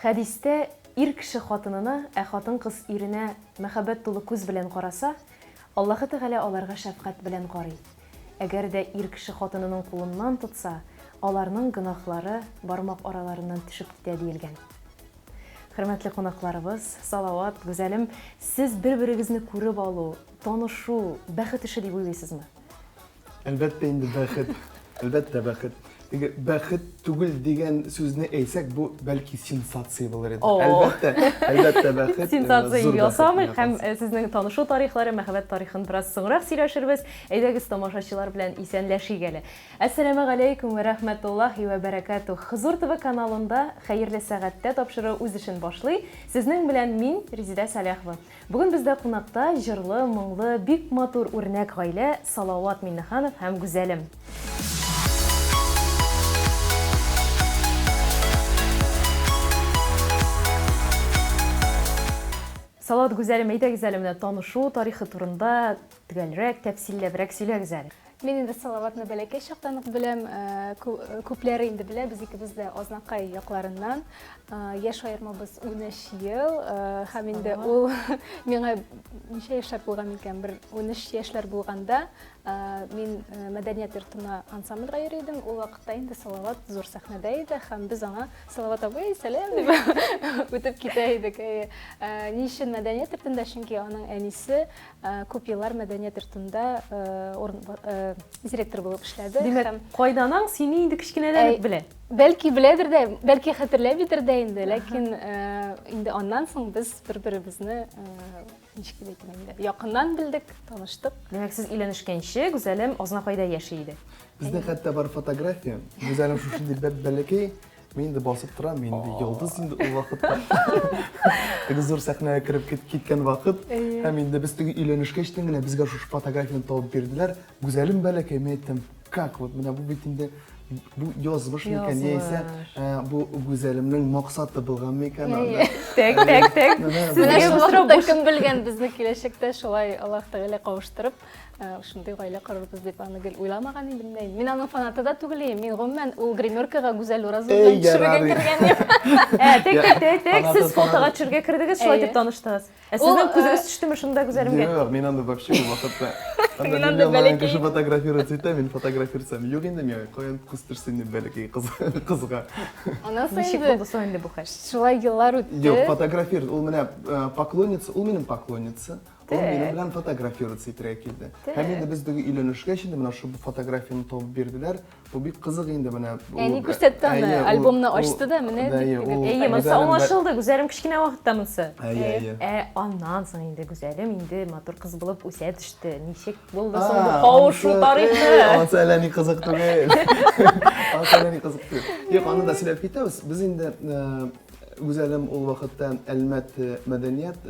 Хәдистә ир кеше хатынына, ә хатын-кыз иренә мәхәббәт тулы күз белән караса, Аллаһы Тәгалә аларга шәфкать белән карый. Әгәр дә ир кеше хатынының кулыннан тотса, аларның гөнаһлары бармак араларыннан төшеп китә диелгән. Хөрмәтле кунакларыбыз, Салават, Гүзәлем, сез бер-берегезне күреп алу, танышу, бәхет эше дип уйлыйсызмы? Әлбәттә инде бәхет. Әлбәттә бәхет. Теге бәхет түгел дигән сүзне әйтсәк, бу бәлки сенсация булыр иде. Әлбәттә, әлбәттә бәхет. Э, сенсация ясамыйк һәм э, сезнең танышу тарихлары, мәхәббәт тарихын бераз соңрак сөйләшербез. Әйдәгез тамашачылар белән исәнләшик әле. Әссәламегаләйкүм вә рәхмәтуллаһи вә бәрәкәтүһ. Хозур ТВ каналында Хәерле сәгатьтә тапшыруы үз эшен башлый. Сезнең белән мин, Резидә Сәләхова. Бүген бездә кунакта җырлы, моңлы, бик матур үрнәк гаилә Салават Миннеханов һәм Гүзәлем. Салават, Гүзәлем, әйдәгез әле менә танышу тарихы турында төгәлрәк, тәфсилләбрәк сөйләгез әле. Мин инде Салаватны бәләкәй чактан ук беләм, э, э, күпләре инде белә, без икебез дә Азнакай якларыннан. Э, яшь аермабыз 13 ел, һәм инде ул миңа ничә яшьләр булган микән, бер 13 яшьләр булганда мин мәдәният йортына ансамбльгә йөри идем. Ул вакытта инде Салават зур сәхнәдә иде һәм без аңа Салават абый, сәлам дип үтеп китә идек. Ни өчен мәдәният йортында? Чөнки аның әнисе Күп еллар мәдәният йортында директор булып эшләде. Димәк, кайданаң сине инде кечкенәдән үк белә. Бәлки беләдер дә, бәлки хәтерләмидер дә инде, ләкин инде аннан соң без бер-беребезне ничек дип әйтим инде, якыннан белдек, таныштык. Димәк, сез өйләнешкәнче Гүзәлем Азнакайда яши иде. Безнең хәтта бар фотография. Гүзәлем шушындый бәп-бәләкәй, Мин инде басып торам, мин инде йолдыз инде ул вакытта. Теге зур сәхнәгә кереп киткән вакыт. Һәм инде без теге өйләнешкәчтен генә безгә шушы фотографияне табып бирделәр. Гүзәлем бәләкәй, мин әйттем, как вот менә бу бит инде бу язмыш микән, яисә э, бу Гүзәлемнең максаты булган микән анда. Так, так, так. Менә шул вакытта кем белгән безне киләчәктә шулай Аллаһ Тәгалә кавыштырып, Шундый гаилә корырбыз дип аны гел уйламаган идем дә. Мин аның фанаты да түгел идем. Мин гомумән ул гримеркага Гүзәл Уразова белән төшерергә кергән идем. Ә, тек, тек, тек, тек, сез фотога төшерергә кердегез, шулай дип таныштыгыз. Ә сезнең күзегез төштеме шунда Гүзәлемгә? Юк, мин анда вообще ул вакытта. Анда мин анда кеше фотографировать итә, мин фотографировать юк инде миңа, каян күз төшсен инде бәләкәй кызга. Аннан соң Ничек булды соң инде бу хәл? Шулай еллар үтте. Юк, фотографировать, ул менә поклонница, ул минем поклонница. Ул минем белән фотографироваться итәргә килде. Һәм инде без теге өйләнешкәч инде менә шул фотографияне табып бирделәр. Бу бик кызык инде менә. Әни күрсәтте аны, альбомны ачты да менә дип. Әйе, монысы аңлашылды. Гүзәлем кечкенә вакытта монысы. Әйе, әйе. Ә аннан соң инде Гүзәлем инде матур кыз булып үсә төште. Ничек булды соң бу кавышу тарихы? Анысы әллә ни кызык түгел. Анысы әллә ни кызык түгел. Юк, аны да сөйләп китәбез. Без инде Гүзәлем ул вакытта Әлмәт мәдәният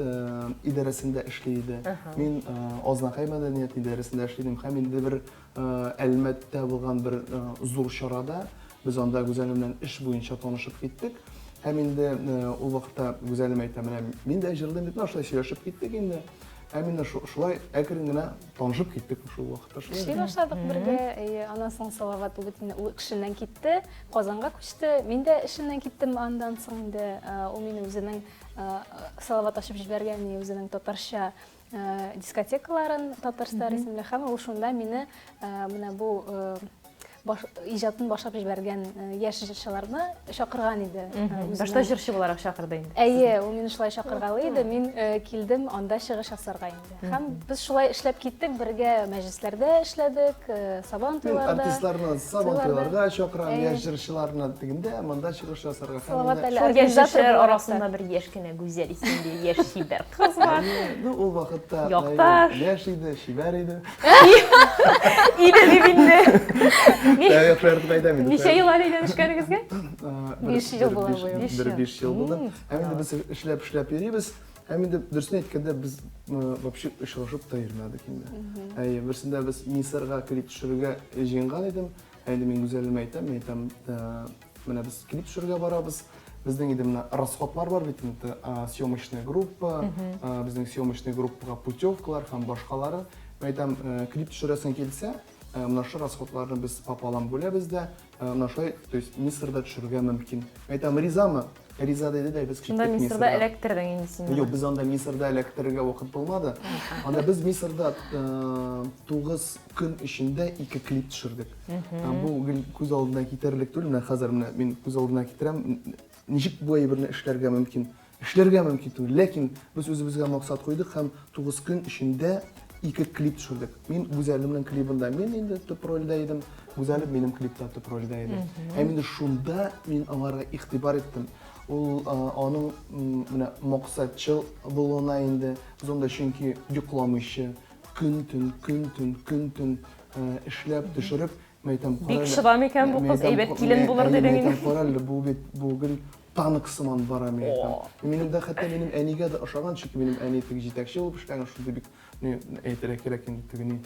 идарәсендә эшли иде. Мин Азнакай мәдәният идарәсендә эшли идем һәм инде бер Әлмәттә булган бер зур чарада без анда Гүзәлем белән эш буенча танышып киттек. Һәм инде ул вакытта Гүзәлем әйтә, менә мин дә җырлыйм дип, шулай сөйләшеп киттек инде. Һәм инде шулай әкрен генә танышып киттек шул вакытта. Шулай. Эшли башладык бергә. Әйе, аннан соң Салават ул бит инде ул эшеннән китте. Казанга күчте. Мин дә эшеннән киттем аннан соң инде. Ул мине үзенең Салават ачып җибәргән үзенең татарча дискотекаларын Татарстан исемле һәм ул шунда мине менә бу баш, иҗатын башлап җибәргән яшь җырчыларны чакырган иде. Башта җырчы буларак чакырды инде. Әйе, ул мине шулай чакыргалый иде. Мин килдем анда чыгыш ясарга инде. Һәм без шулай эшләп киттек, бергә мәҗлесләрдә эшләдек, сабан туйларда. Артистларны сабан туйларга чакырам, яшь җырчыларны тегендә, монда чыгыш ясарга. Салават әле Шул яшь җырчылар арасында бер яшь кенә Гүзәл исемле яшь чибәр кыз бар. Ну, ул вакытта Якташ. яшь иде, чибәр иде. Иде дип инде. Яшьләрне әйтәм инде. Ничә ел әле өйләнешкәнегезгә? 5 ел була быел. Бер 5 ел булды. Һәм инде без эшләп-эшләп йөрибез. Һәм инде дөресен әйткәндә, без вообще очрашып та йөрмәдек инде. Әйе, берсендә без Мисырга клип төшерергә җыенган идем. Ә инде мин Гүзәлемә әйтәм, мин әйтәм, менә без клип төшерергә барабыз. Безнең инде менә расходлар бар бит инде, съемочная группа, безнең съемочная группага путевкалар һәм башкалары. Мин әйтәм, клип төшерәсең килсә, Менә шушы расходларны без пополам бүләбез дә, менә шулай, то есть Мисырда төшерергә мөмкин. Әйтәм, ризамы? Риза диде дә, без киттек Шунда Мисырда эләктердең инде син. Юк, без анда Мисырда эләктерергә вакыт булмады. Анда без Мисырда 9 көн эчендә ике клип төшердек. Бу гел күз алдына китерерлек түгел. Менә хәзер менә мин күз алдына китерәм, ничек бу әйберне эшләргә мөмкин? Эшләргә мөмкин түгел, ләкин без үзебезгә максат куйдык һәм 9 көн эчендә ике клип төшердек. Мин Гүзәлемнең клибында мин инде төп рольдә идем, Гүзәлем минем клипта төп рольдә иде. Һәм инде шунда мин аңарга игътибар иттем. Ул аның менә максатчыл булуына инде, без анда чөнки йокламыйча көн-төн, көн-төн, көн-төн эшләп, төшереп, Мин әйтәм, Бик чыдам икән бу кыз, әйбәт килен булыр дидең инде. Мин әйтәм, карале, бу бит бу гел танк сыман бара, мин әйтәм. Минем дә хәтта минем әнигә дә ошаган, чөнки минем әни теге җитәкче булып эшләгән, шундый бик, ни, әйтергә кирәк инде, теге ни,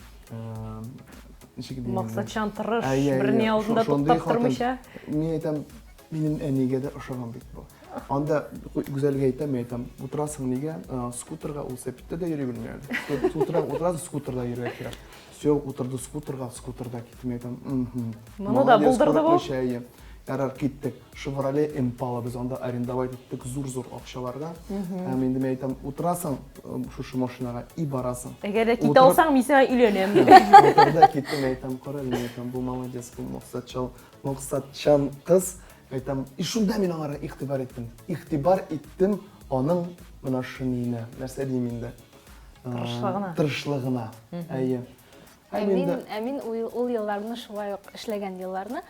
ничек дим. Максатчан, тырыш, берни алдында туктап тормыйча. Мин әйтәм, минем әнигә дә ошаган бит бу. Анда Гүзәлгә әйтәм, мин әйтәм, утырасың нигә, скутерга, ул сәпиттә дә йөри белми әле. Утырасың, скутерда йөрергә кирәк. Все, утырды скутерга, скутерда китте. Мин әйтәм, мхм. Моны да булдырды бу. Әйе. Ярар, киттек. Шевроле Импала без анда арендовать иттек зур-зур акчаларга. Һәм инде мин әйтәм, утырасың э, шушы машинага и барасың. Әгәр дә китә алсаң, мин сиңа өйләнәм. Утырды, китте, мин әйтәм, кара, мин әйтәм, бу молодец, бу максатчан, максатчан кыз. Әйтәм, и шунда мин аңарга игътибар иттем. Игътибар иттем аның менә шуны, нәрсә дим инде. Тырышлыгына. Тырышлыгына. Әйе. Ә мин, ә мин ул елларны шулай ук эшләгән елларны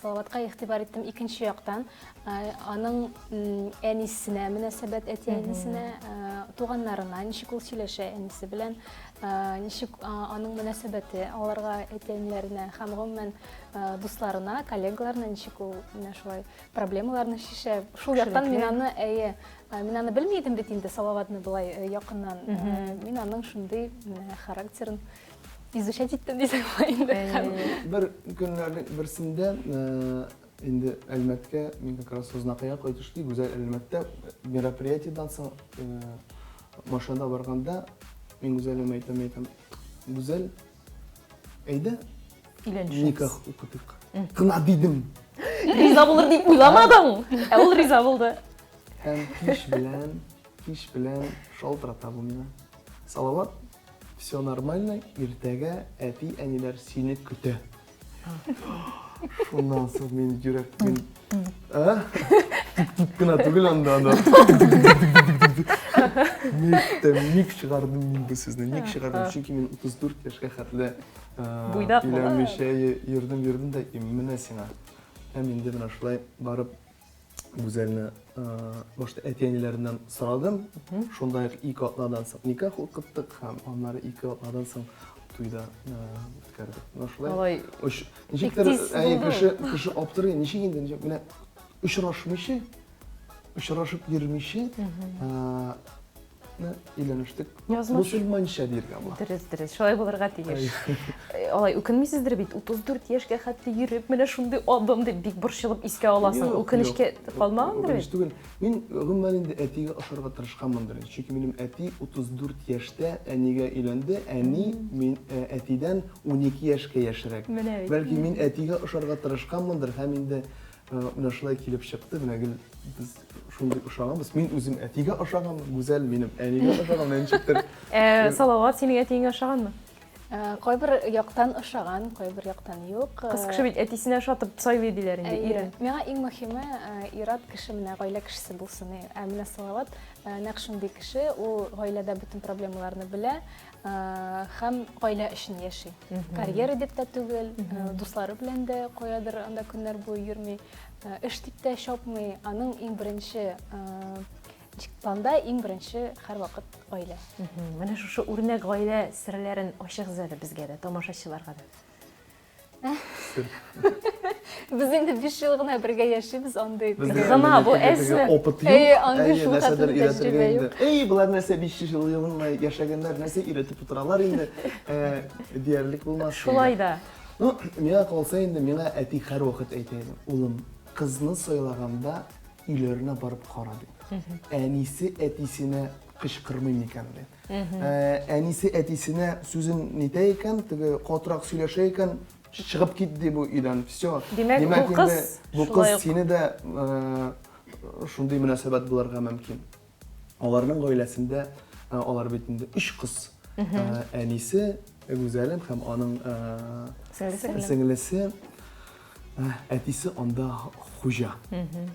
Салаватка игътибар иттем икенче яктан. Аның әнисенә мөнәсәбәт, әти-әнисенә, туганнарына ничек ул сөйләшә әнисе белән, ничек аның мөнәсәбәте аларга, әти-әниләренә һәм гомумән дусларына, коллегаларына ничек ул менә шулай проблемаларны чишә. Шул яктан мин аны, әйе, Мин аны белми идем бит инде, Салаватны болай э, якыннан. Э, мин аның шундый э, характерын изучать иттем дисәң була инде. Бер көннәрнең берсендә инде Әлмәткә мин как раз Сузнакая кайтышлый, Гүзәл Әлмәттә мероприятиедән соң машинада барганда мин Гүзәлемә әйтәм, әйтәм, Гүзәл, Әйдә, никах укытыйк. Кына дидем. Риза булыр дип уйламадың. Ә ул риза булды. Һәм кич белән, кич белән шалтырата бу миңа. Салават, все нормально, иртәгә әти-әниләр сине көтә. Шуннан соң мин йөрәк мин ә? Тик кенә түгел анда анда. Ник ник чыгардым мин бу сүзне? Ник чыгардым? Чөнки мин 34 яшькә хәтле буйдак булып өйләнмичә йөрдем, йөрдем дә менә сиңа. Һәм инде менә шулай барып Гүзәлне башта әти-әниләреннән сорадым. Шунда ук ике атнадан соң никах укыттык һәм аннары ике атнадан соң туйда үткәрдек. Менә шулай. Алай. Ничектер, әй, кеше, кеше аптырый, ничек инде, ничек, менә очрашмыйча, очрашып йөрмичә, өйләнештек. Язмыш. Мөселманча диергә була. Дөрес, дөрес. Шулай булырга тиеш. Э, алай үкенмисездер бит, 34 яшькә хәтле йөреп, менә шундый адым дип бик борчылып искә аласың. Үкенечкә калмагандыр бит? Үкенеч түгел. Мин гомумән инде әтигә ошарга тырышканмындыр. Чөнки минем әти 34 яшьтә әнигә өйләнде. Әни мин э, әтидән 12 яшькә яшьрәк. Менә бит. Бәлки мин әтигә ошарга тырышканмындыр һәм инде э, менә шулай килеп чыкты. Менә гел без шундый ошаганбыз. Мин үзем әтигә ошаганмын, Гүзәл минем әнигә ошаган, менә ничектер. Ә, Салават синең әтиеңә ошаганмы? Э, кайбер яктан ошаган, кайбер яктан юк. Кыз кеше бит әтисенә ошатып сайлый диләр инде, ирен. Миңа иң мөһиме э, ир-ат кеше менә гаилә кешесе булсын. Ә менә Салават э, нәкъ шундый кеше, ул гаиләдә бөтен проблемаларны белә һәм гаилә өчен яши. Карьера дип тә түгел, дуслары белән дә каядыр анда көннәр буе йөрми. Эш дип тә чапмый. Аның иң беренче планда иң беренче һәрвакыт гаилә. Менә шушы үрнәк гаилә серләрен ачыгыз әле безгә дә, тамашачыларга да. Без инде 5 ел гына бергә яшибез, андый. Гына бу әзме? Опыт юк. Әйе, андый шул хәтле тәҗрибә юк. Эй, болар нәрсә 5 ел гына яшәгәннәр, нәрсә өйрәтеп утыралар инде, диярлек булмас. Шулай да. Ну, миңа калса инде, миңа әти һәрвакыт әйтә иде, улым, кызны сайлаганда өйләренә барып кара дип. Әнисе әтисенә кычкырмый микән ди. Әнисе әтисенә сүзен нитә икән, теге катырак сөйләшә икән, чыгып кит ди бу өйдән. Все. Димәк, бу кыз бу кыз сине дә шундый мөнәсәбәт булырга мөмкин. Аларның гаиләсендә алар бит инде өч кыз. Әнисе Гүзәлем һәм аның сеңлесе. Әтисе анда хуҗа.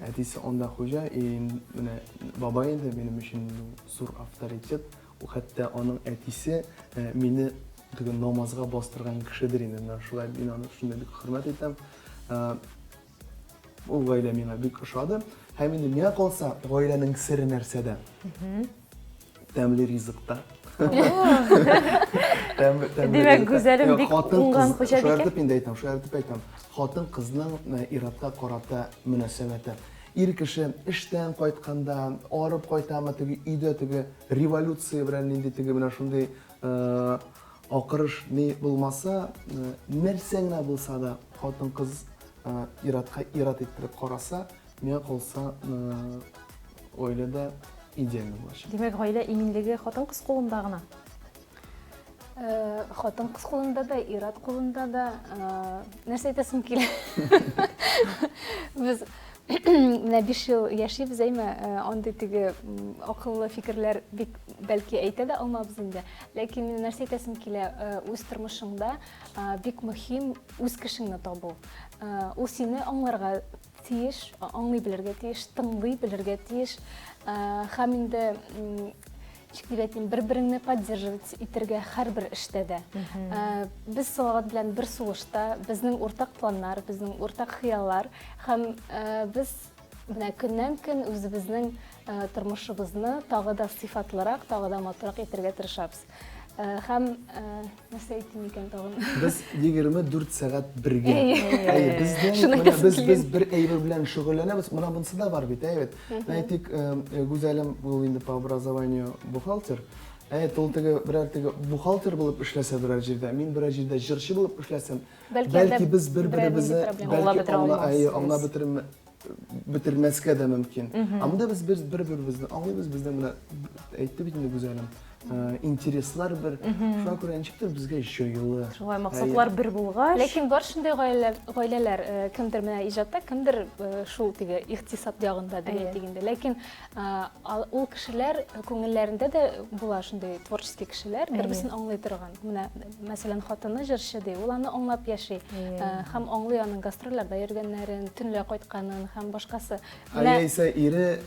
Әтисе анда хуҗа. И менә бабай инде минем өчен зур авторитет. Ул хәтта аның әтисе мине теге намазга бастырган кешедер инде. Менә шулай мин аны шундый бик хөрмәт итәм. Ул гаилә миңа бик ошады. Һәм инде миңа калса, гаиләнең сере нәрсәдә? Тәмле ризыкта. Димәк, Гүзәлем бик уңган хуҗабикә. Шаяртып инде әйтәм, шаяртып әйтәм. Хатын-кызның э, ир-атка карата мөнәсәбәте. Ир кеше эштән кайтканда, арып кайтамы, теге өйдә теге революция белән нинди теге менә шундый э, акырыш ни булмаса, э, нәрсә генә булса да, хатын-кыз ир-атка ир-ат иттереп караса, Миңа калса, гаиләдә идеальный булачак. Димәк, гаилә иминлеге хатын-кыз кулында гына? Хатын-кыз кулында да, ир-ат кулында да. Нәрсә әйтәсем килә? Без менә 5 ел яшибез, әйме, андый теге акыллы фикерләр бик бәлки әйтә дә алмабыз инде. Ләкин мин нәрсә әйтәсем килә, үз тормышыңда бик мөһим үз кешеңне табу. Ул сине аңларга тиеш, аңлый белергә тиеш, тыңлый белергә тиеш. Һәм инде ничек дип әйтим, бер-береңне поддерживать итәргә һәрбер эштә дә. Без Салават белән бер сулышта, безнең уртак планнар, безнең уртак хыяллар һәм без менә көннән-көн үзебезнең тормышыбызны тагы да сыйфатлырак, тагы да матуррак итәргә тырышабыз. Һәм Нәрсә әйтим икән тагын? Без 24 сәгать бергә. Әйе, бездән менә без без бер әйбер белән шөгыльләнәбез. Менә монысы да бар бит, әйе бит. Әйтик, э, Гүзәлем ул инде по образованию бухгалтер. Әйе, ул теге берәр теге бухгалтер булып эшләсә берәр җирдә, мин берәр җирдә җырчы булып эшләсәм, бәлки без бер-беребезне бәлки аңлап бетерме бетермәскә дә мөмкин. Ә монда без без бер-беребезне аңлыйбыз, безнең менә әйтте бит инде Гүзәлем, э, интереслар бер. Шуңа күрә ничектер безгә җайлы. Шулай максатлар бер булгач. Ләкин бар шундый гаиләләр, гаиләләр, э, кемдер менә иҗатта, кемдер э, шул теге икътисад ягында дип әйтик инде. Ләкин ул кешеләр күңелләрендә дә була шундый творческий кешеләр, бер-берсен аңлый торган. Менә, мәсәлән, хатыны җырчы ди, ул аны аңлап яши. Һәм аңлый аның гастрольләрдә йөргәннәрен, төнлә кайтканын һәм башкасы. Ә яисә ире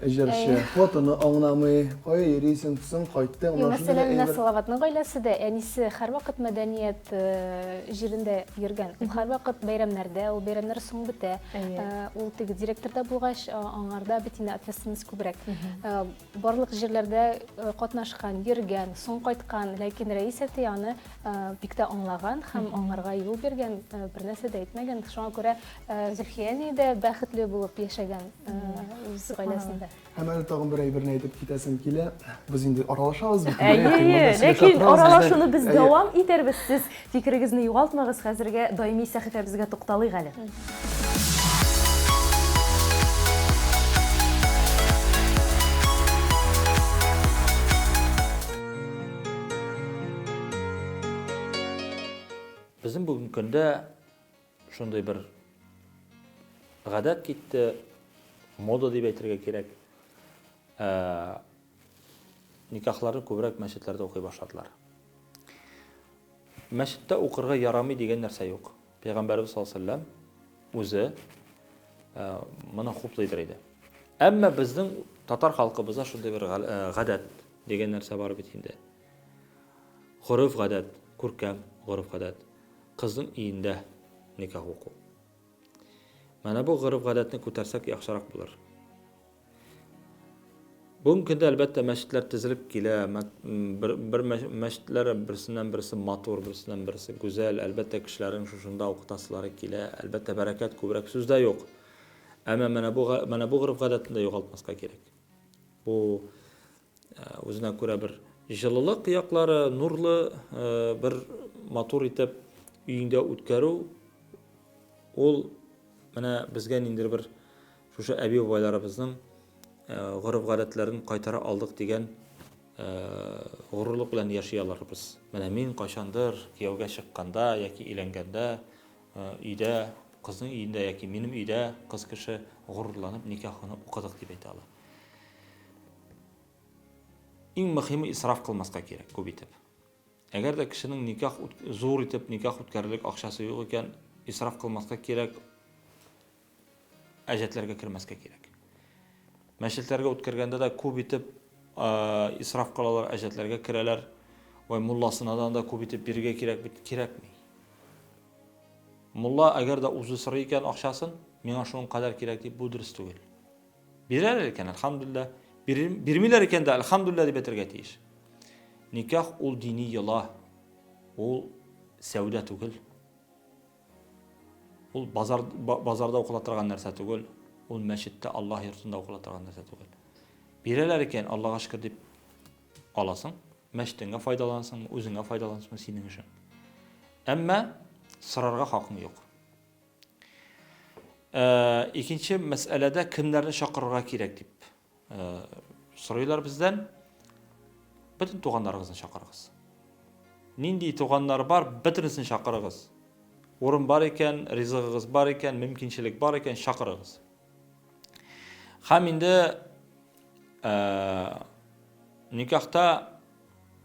җырчы, хатыны аңламый, кая йөрисең, соң кайттың. Юк, мәсәлән, менә Салаватның гаиләсе дә, әнисе һәрвакыт мәдәният җирендә йөргән. Ул һәрвакыт бәйрәмнәрдә, ул бәйрәмнәр соң бетә. Ул теге директор да булгач, аңарда бит инде ответственность күбрәк. Барлык җирләрдә катнашкан, йөргән, соң кайткан, ләкин Рәис әти аны бик тә аңлаган һәм аңарга юл биргән, бернәрсә дә әйтмәгән. Шуңа күрә Зөлфия әни дә бәхетле булып яшәгән үз гаиләсендә. Һәм әле тагын бер әйберне әйтеп китәсем килә. Без инде аралашабыз бит. Әйе, ләкин аралашуны без дәвам итәрбез. Сез фикерегезне югалтмагыз, хәзергә даими сәхифәбезгә тукталыйк әле. Безнең бүгенге көндә шундый бер гадәт китте, мода дип әйтергә кирәк. Ә, никахларны күбрәк мәчетләрдә укый башладылар. Мәчеттә укырга ярамый дигән нәрсә юк. Пәйгамбәребез саллаллаһу алейһи вәсәлләм үзе моны хуплыйдыр иде. Әмма безнең татар халкыбызда шундый бер гадәт дигән нәрсә бар бит инде. Гореф-гадәт, күркәм гореф-гадәт. Кызның өендә никах уку. Менә бу гореф-гадәтне күтәрсәк яхшырак булыр. Бүгенге көндә, әлбәттә, мәчетләр тезелеп килә. Бер, бер мәчетләр берсеннән берсе матур, берсеннән берсе гүзәл. Әлбәттә, кешеләрнең шушында укытасылары килә. Әлбәттә, бәрәкәт күбрәк, сүз дә юк. Әмма менә бу менә бу гореф-гадәтне дә югалтмаска кирәк. Бу э, үзенә күрә бер җылылык яклары, нурлы э, бер матур итеп өеңдә үткәрү ул менә безгә ниндидер бер Шушы әби-бабайларыбызның гореф-гадәтләрен кайтара алдык дигән Горурлык белән яши алырбыз. Менә мин кайчандыр кияүгә чыкканда яки өйләнгәндә өйдә, кызның өендә яки минем өйдә кыз кеше горурланып никахны укыдык дип әйтә ала. Иң мөһиме исраф кылмаска кирәк күп итеп. Әгәр дә кешенең никах зур итеп никах үткәрерлек акчасы юк икән, исраф кылмаска кирәк, әҗәтләргә кермәскә кирәк. Мәчетләргә үткәргәндә дә күп итеп исраф кылалар, әҗәтләргә керәләр. Вай мулласына да анда күп итеп бирергә кирәк бит, кирәкми. Мулла әгәр дә үзе сорый икән акчасын, миңа шуның кадәр кирәк дип, бу дөрес түгел. Бирәләр икән, әлхәмдүлилләһ. Бирмиләр икән дә, әлхәмдүлилләһ дип әйтергә тиеш. Никах ул дини йола. Ул сәүдә түгел. Ул базар, базарда укыла торган нәрсә түгел, ул мәчеттә, Аллаһ йортында укыла торган нәрсә түгел. Бирәләр икән, Аллаһга шөкер дип аласың, мәчетеңгә файдалансың, үзеңә файдалансың, синең эшең. Әмма сорарга хакың юк. Э, икенче мәсьәләдә кемнәрне чакырырга кирәк дип э, сорыйлар бездән. Бөтен туганнарыгызны чакырыгыз. Нинди туганнар бар, бөтенесен чакырыгыз. Урын бар икән, ризыгыгыз бар икән, мөмкинчелек бар икән, чакырыгыз. Һәм инде э, никахта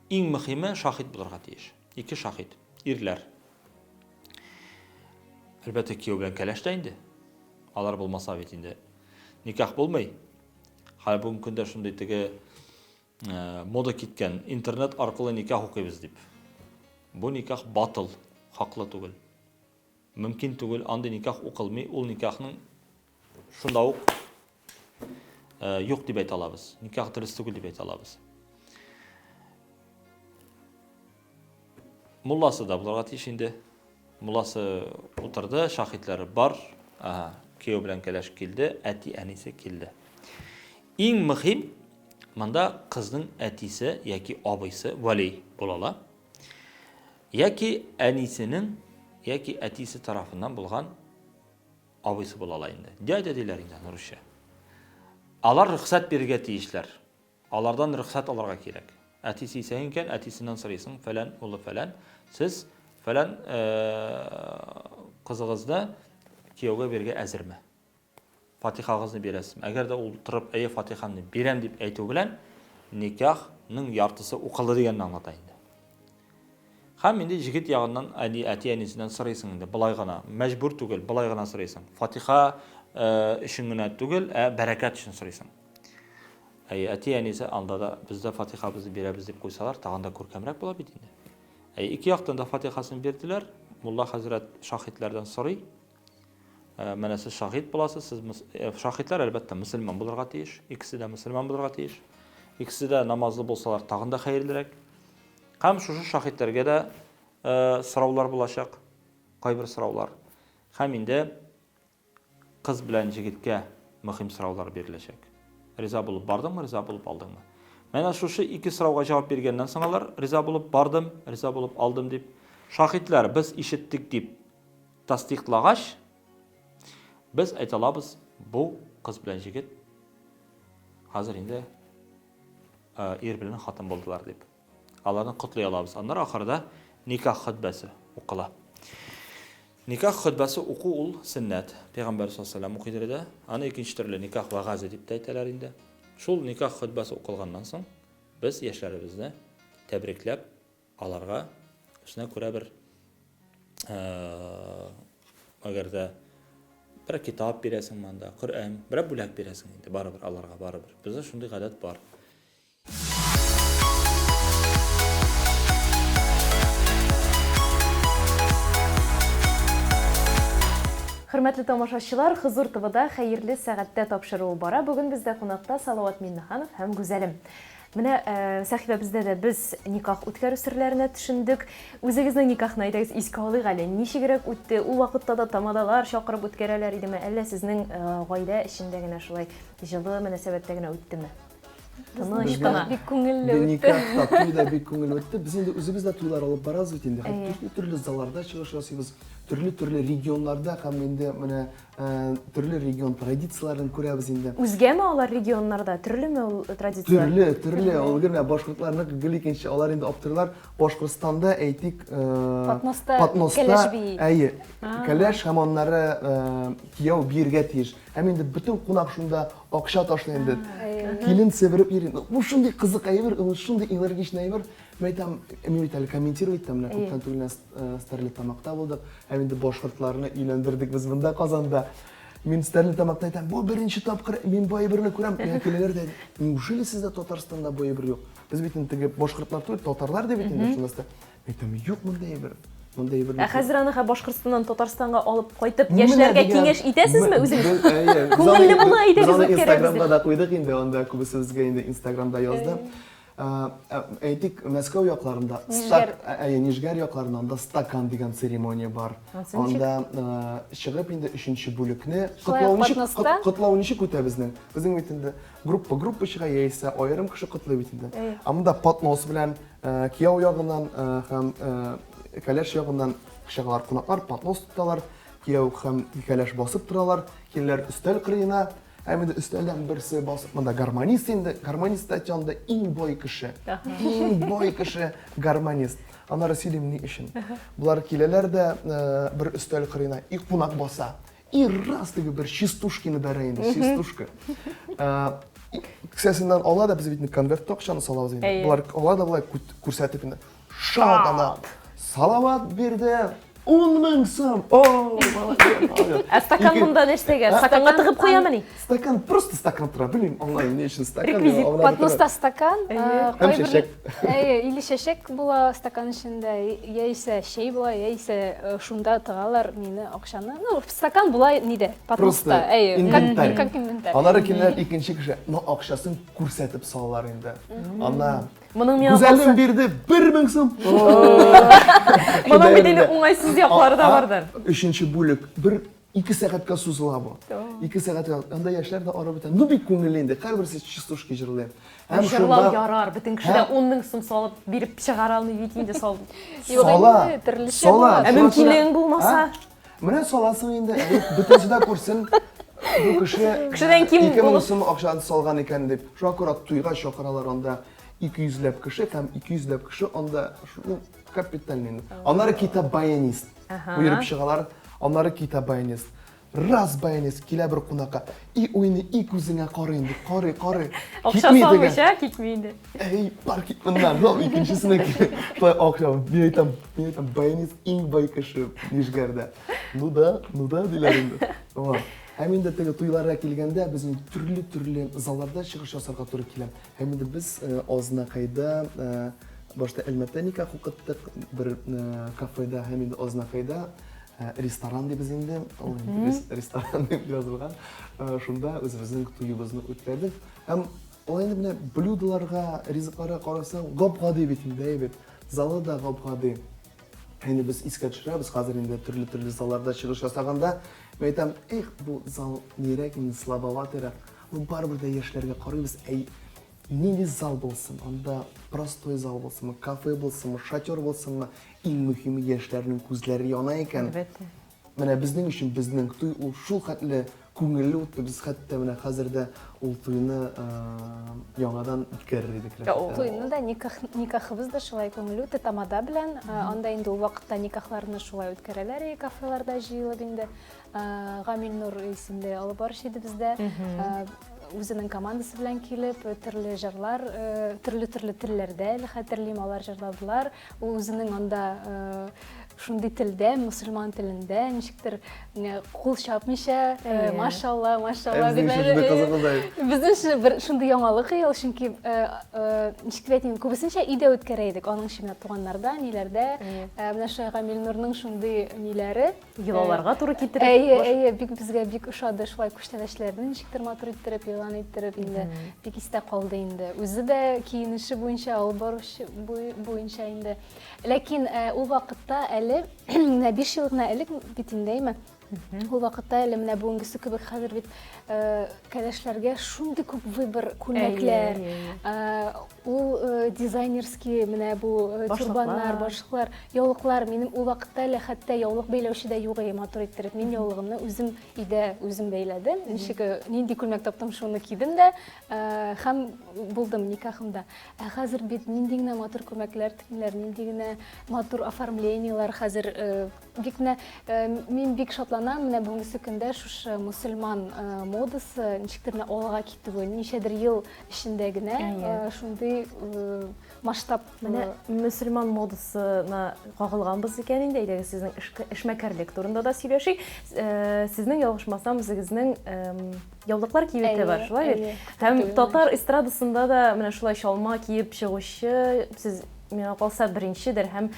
иң мөһиме шахид булырга тиеш. Ике шахид, ирләр. Әлбәттә, кияү белән кәләш тә инде. Алар булмаса бит инде никах булмый. Хәзер бүгенге көндә шундый теге э, мода киткән, интернет аркылы никах укыйбыз дип. Бу никах батыл, хаклы түгел. Мөмкин түгел, андый никах укылмый, ул никахның шунда ук э, юк дип әйтә алабыз. Никах дөрес түгел дип әйтә алабыз. Мулласы да булырга тиеш инде. Мулласы утырды, шаһитләре бар. Ага, кияү белән кәләш килде, әти-әнисе килде. Иң мөһим монда кызның әтисе яки абыйсы вәли була ала. Яки әнисенең яки әтисе тарафыннан булган абыйсы була ала инде. Дядя диләр инде аны русча. Алар рөхсәт бирергә тиешләр. Алардан рөхсәт алырга кирәк. Әтисе исән икән, әтисеннән сорыйсың, фәлән улы фәлән, сез фәлән кызыгызны кияүгә бирергә әзерме? Фатихагызны бирәсезме? Әгәр дә ул торып, әйе, фатихамны бирәм дип әйтү белән, никахның яртысы укылды дигәнне аңлата инде. Һәм инде җегет ягыннан әни, әти-әнисеннән сорыйсың инде, болай гына, мәҗбүр түгел, болай гына сорыйсың. Фатиха өчен генә түгел, ә бәрәкәт өчен сорыйсың. Әй, әти-әнисе анда да без дә фатихабызны бирәбез дип куйсалар, тагын да күркәмрәк була бит инде. Әй, ике яктан да фатихасын бирделәр. Мулла хәзрәт шаһитләрдән сорый. Ә, менә сез шаһит буласыз, сез э, шаһитләр әлбәттә мөселман булырга тиеш, икесе дә мөселман булырга тиеш. Икесе дә намазлы булсалар тагын да хәерлерәк. Һәм шушы шаһитләргә дә э, сораулар булачак, кайбер сораулар. Һәм инде Кыз белән җегеткә мөһим сораулар биреләчәк. Риза булып бардыңмы, риза булып алдыңмы? Менә шушы ике сорауга җавап биргәннән соң алар риза булып бардым, риза булып алдым дип, шаһитләр без ишеттек дип тасдыйклагач, без әйтә алабыз, бу кыз белән җегет хәзер инде ир белән хатын булдылар дип. Аларны котлый алабыз. Аннары ахырда никах хөтбәсе укыла. Никах хөтбәсе уку ул сөннәт. Пәйгамбәр саллаллаһу алейһи укыйдыр иде. Аны икенче төрле никах вәгазе дип тә әйтәләр инде. Шул никах хөтбәсе укылганнан соң без яшьләребезне тәбрикләп, аларга үзенә күрә бер әгәр дә бер китап бирәсең монда, Коръән, берәр бүләк бирәсең инде, барыбер аларга барыбер. Бездә шундый гадәт бар. Хөрмәтле тамашачылар, Хозур ТВда Хәерле сәгатьтә тапшыруы бара. Бүген бездә кунакта Салават Миннеханов һәм Гүзәлем. Менә э, сәхифәбездә дә без никах үткәрү серләренә төшендек. Үзегезнең никахны әйдәгез искә алыйк әле. Ничегрәк үтте? Ул вакытта да тамадалар чакырып үткәрәләр идеме? Әллә сезнең э, гаилә эчендә генә шулай җылы мөнәсәбәттә генә үттеме? Тыныч кына. Бик күңелле үтте. Никах та, туй да бик күңелле үтте. Без инде үзебез дә туйлар алып барабыз бит инде. Һәм төрле-төрле залларда чыгыш ясыйбыз, төрле-төрле регионнарда һәм инде менә төрле регион традицияләрен күрәбез инде. Үзгәме алар регионнарда? Төрлеме ул традицияләр? Төрле, төрле. Ул гел менә башкортларныкы гел икенче. Алар инде аптырыйлар. Башкортстанда, әйтик, Подноста подноста, кәләш бии. Әйе, кәләш һәм аннары кияү биергә тиеш. Һәм инде бөтен кунак шунда акча ташлый инде. Килен себереп йөри. Бу шундый кызык әйбер, ул шундый энергичный әйбер. Мин әйтәм, мин бит әле комментировать итәм, менә күптән түгел Стәрлетамакта булдык. Һәм инде башкортларны өйләндердек без монда Казанда. Мин Стәрлетамакта әйтәм, бу беренче тапкыр мин бу әйберне күрәм. Миңа киләләр дә, неужели сездә Татарстанда бу әйбер юк? Без бит инде теге башкортлар түгел, татарлар дип бит инде шунысы. Мин әйтәм, юк монда әйбер. Монда әйбер. Ә хәзер аны Башкортстаннан Татарстанга алып кайтып, яшьләргә киңәш итәсезме үзегез? Күңелле була, әйдәгез үткәрәбез. Инстаграмда да куйдык инде, анда күбесе безгә инде Инстаграмда язды. Әйтик, Мәскәү якларында, әйе, Нижгар якларында анда стакан дигән церемония бар. Анда чыгып инде өченче бүлекне котлау ничек котлау ничек үтә безнең? Безнең бит инде группа-группа чыга, яисә аерым кеше котлый бит инде. Ә монда поднос белән кияү ягыннан һәм кәләш ягыннан чыгалар кунаклар, поднос тоталар, кияү һәм кәләш басып торалар, киләләр өстәл кырыена. Һәм инде өстәлдән берсе басып, монда гармонист инде, гармонист та анда иң бай кеше. Иң бай кеше гармонист. Аннары сөйлим ни өчен. Болар киләләр дә бер өстәл кырыена, и кунак баса. И раз теге бер частушкины бәрә инде, частушка. Кесәсеннән ала да, без бит конвертта акчаны салабыз инде. Болар ала да болай күрсәтеп инде. Шат ана. Салават бирде. 10 мең сум. О, молодец. Ә стакан монда нәрсәгә? Стаканга тыгып куямыни? Стакан, просто стакан тора. Белмим, аңлаймын, ни өчен стакан. Реквизит. Подноста стакан. Һәм чәчәк. Әйе, или чәчәк була стакан эчендә, яисә чәй була, яисә шунда тыгалар мине акчаны. Ну, стакан була нидә? Подноста. Әйе, как инвентарь. Алары киләләр икенче кеше, но акчасын күрсәтеп салалар инде. Ана Моның миңа Гүзәлем бирде 1000 сум. Моның бит инде уңайсыз яклары да бардыр. Өченче бүлек бер ике сәгатькә сузыла бу. Ике сәгатькә. Анда яшьләр дә арып бетә. Ну бик күңелле инде. Һәрберсе частушки җырлый. Һәм җырлау ярар. Бөтен кеше дә 10 мең сум салып биреп чыгара алмый бит инде салып. Сала. Сала. Ә мөмкинлегең булмаса? Менә саласың инде, бөтенесе дә күрсен. Бу кеше кешедән ким 2000 сум акчаны салган икән дип. Шуңа күрә туйга чакыралар анда 200 ләп кеше һәм 200 ләп кеше анда ну, капитальный инде. Аннары китә баянист. Уерып чыгалар. Аннары китә баянист. Раз баянист килә бер кунакка. И уйный, и күзеңә карый инде. Карый, карый. Акча салмыйча китми инде. Әй, бар кит моннан. Ну, икенчесенә килә. Шулай акча, мин әйтәм, мин әйтәм, баянист иң бай кеше Нижгәрдә. Ну да, ну да, диләр инде. Вот. Һәм инде теге туйларга килгәндә безнең төрле-төрле залларда чыгыш ясарга туры килә. Һәм инде без Азнакайда башта Әлмәттә никах укыттык, бер кафеда һәм инде Азнакайда ресторан дибез инде, ул инде ресторан дип язылган. Шунда үзебезнең туебызны үткәрдек. Һәм ул инде менә блюдоларга, ризыкларга карасаң, гап-гади бит инде, әйбәт. Залы да гап-гади. Инде без искә төшерәбез, хәзер инде төрле-төрле залларда чыгыш ясаганда, мин әйтәм, эх, бу зал нирәк инде, слабоватыйрак. Ну, барыбер дә яшьләргә карыйбыз, әй, нинди зал булсын, анда простой зал булсынмы, кафе булсынмы, шатер булсынмы, иң мөһиме яшьләрнең күзләре яна икән. Әлбәттә. Менә безнең өчен безнең туй ул шул хәтле күңелле үтте, без хәтта менә хәзер дә ул туйны яңадан үткәрер идек. Туйны да, никах, никахыбыз да шулай күңелле үтте, тамада белән. Анда инде ул вакытта никахларны шулай үткәрәләр иде, кафеларда җыелып инде. Гамил Нур исемле алып баручы иде бездә. Үзенең командасы белән килеп, төрле җырлар, төрле-төрле телләрдә әле хәтерлим, алар җырладылар. Ул үзенең анда шундый телдә, мусульман телендә, ничектер кул чапмыйча, машалла, машалла дип. Безнең өчен бер шундый яңалык ул, чөнки ничек дип әйтим, күбесенчә өйдә үткәрә идек. Аның өчен менә туганнарда, ниләрдә, менә шулай Гамил Нурның шундый ниләре. Йолаларга туры китереп. Әйе, әйе, бик безгә бик ошады шулай күчтәнәчләрне ничектер матур иттереп, игълан иттереп инде бик истә калды инде. Үзе дә киенеше буенча, алып баручы буенча инде. Ләкин ул вакытта әле менә 5 ел гына элек бит инде, әйме? Ул вакытта әле менә бүгенгесе кебек хәзер бит э, кәләшләргә шундый күп выбор күлмәкләр, э, ул э, дизайнерский менә бу тюрбаннар, башлыклар, яулыклар. Минем ул вакытта әле хәтта яулык бәйләүче дә юк иде матур иттереп. Мин яулыгымны үзем өйдә үзем бәйләдем. Ничек нинди күлмәк таптым, шуны кидем дә һәм булдым никахымда. Ә хәзер бит нинди генә матур күлмәкләр тегеләр, нинди генә матур оформлениеләр хәзер. Бик менә мин бик шатланам, менә бүгенге көндә шушы мөселман модасы ничектер менә алга китүе, ничәдер ел эчендә генә шундый масштаб. Менә мөселман модасына кагылганбыз икән инде, әйдәгез сезнең эшмәкәрлек турында да сөйләшик. Сезнең ялгышмасам, үзегезнең яулыклар кибете бар, шулай бит? Һәм татар эстрадасында да менә шулай чалма киеп чыгучы сез миңа калса беренчедер һәм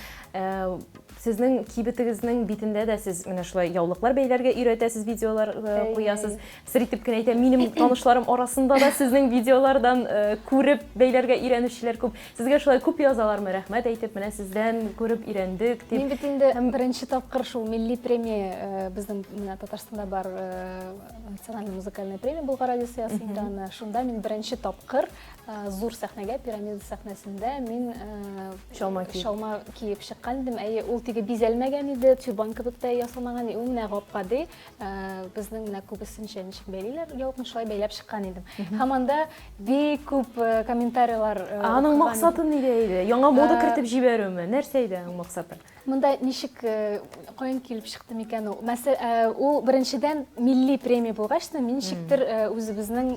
Сезнең кибетегезнең битендә дә сез менә шулай яулыклар бәйләргә өйрәтәсез, видеолар э, куясыз. Сер итеп кенә әйтәм, минем танышларым арасында да сезнең видеолардан э, күреп бәйләргә өйрәнүчеләр күп. Сезгә шулай күп язалармы, рәхмәт әйтеп, менә сездән күреп өйрәндек дип. Мин бит инде беренче тапкыр шул милли премия э, безнең менә Татарстанда бар национальная музыкальная премия Болгар радиосы ясый инде аны. Шунда мин беренче тапкыр Зур сәхнәгә, пирамида сәхнәсендә мин чалма киеп, чалма киеп чыккан идем. Әйе, ул теге бизәлмәгән иде, тюрбан кебек тә ясалмаган иде. Ул менә гап-гади, безнең менә күбесенчә ничек бәйлиләр, яулыкны шулай бәйләп чыккан идем. Һәм анда бик күп комментарийлар. Аның максаты нидә иде? Яңа мода кертеп җибәрүме? Нәрсә иде аның максаты? Монда ничек, э, каян килеп чыкты микән ул? Мәсәл, э, ул беренчедән милли премия булгач та, мин ничектер э, үзебезнең